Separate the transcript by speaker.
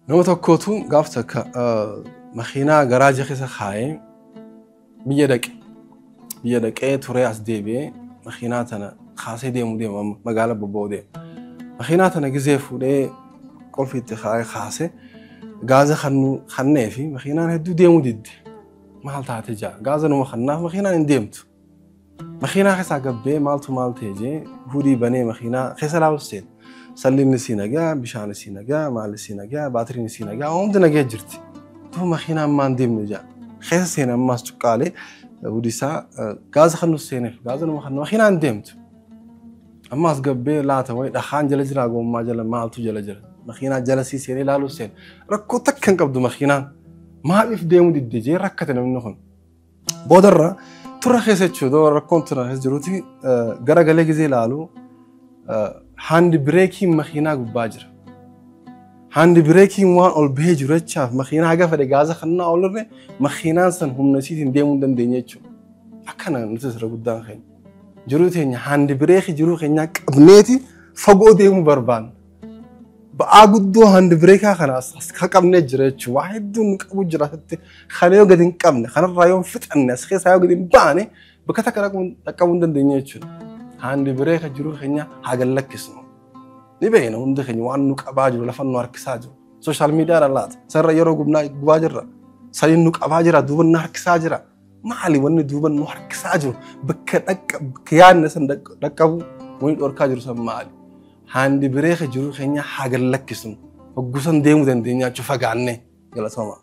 Speaker 1: Nama tokkootu gaaf takka makiinaa garaaja keessa kaayee biyya dhaqe. Biyya dhaqee turee as deebi'ee makiinaa tana kaasee deemu deema, magaalaa bobba'uu deema. Makiinaa tana gizee fuudhee qolfi itti kaayee kaasee gaaza kannee fi makiinaan hedduu deemuu didde. Maal taate jaa, gaaza numa kannaaf makiinaan hin deemtu. Makiinaa keessaa gabbee maaltu maal ta'e jee hudii banee makiinaa keessa laalu seena. Sallinni isii nagaa, bishaan isii nagaa, maal isii nagaa, baatiriin isii nagaa, hundi nagaa jirti. Duuba makiinaan maan deemne jaa. Keessa seena ammaas cuqqaalee hudii isaa gaaza kan nuti seeneef gaaza numa kan makiinaan deemtu. Ammaas gabbee laata wayi dhakaan jala jira, gommaa jala maaltu jala jira. Makiinaa jala sii seenee laaluu seena. Rakkoo takka hin qabdu makiinaan. Maaliif deemuu didde jee rakkate namni kun. Boodarra turra keessa jechuudha, rakkoon turra keessa jiruuti garagalee gizee ilaalu hand brakeiin makiinaa gubbaa jira. Hand brakeiin waan ol bahee jiru jechaaf makiinaa haga fedhe gaaza kannaa olirre makiinaan san humna isiitiin deemuu hin dandeenye jechuudha. Akkana nuti sirra guddaan keenya. Jiruu teenya hand brake jiruu keenyaa qabneeti fagoo deemuu barbaanna. Ba'aa guddoo hand brakeaa kana as qabnee jira jechuudha. Waa hedduun nu qabu jira asitti. Kana yoo gadi hin qabne, kanarraa yoo hin fixanne, as keessaa yoo gadi hin baane, bakka takka dhaqqabuu hin dandeenye jechuudha. Hand brake jiruu keenya haa gad lakkisnu. Ni beekna hundi keenya waan nu qabaa jiru, lafa nu harkisaa jiru. Social mediadhaan laata. Sarara yeroo gubaa jirra. Saniin nu qabaa jira, duuba nu harkisaa jira. Maali wanni duuba nu harkisaa jiru? Bakka bakka yaadne san dhaqqabu wanni dhorkaa jiru san maali? Hand brake jiruu keenya haa gad lakkisnu. Hoggusan deemuu dandeenya jechuudha fagaannee. Galatooma.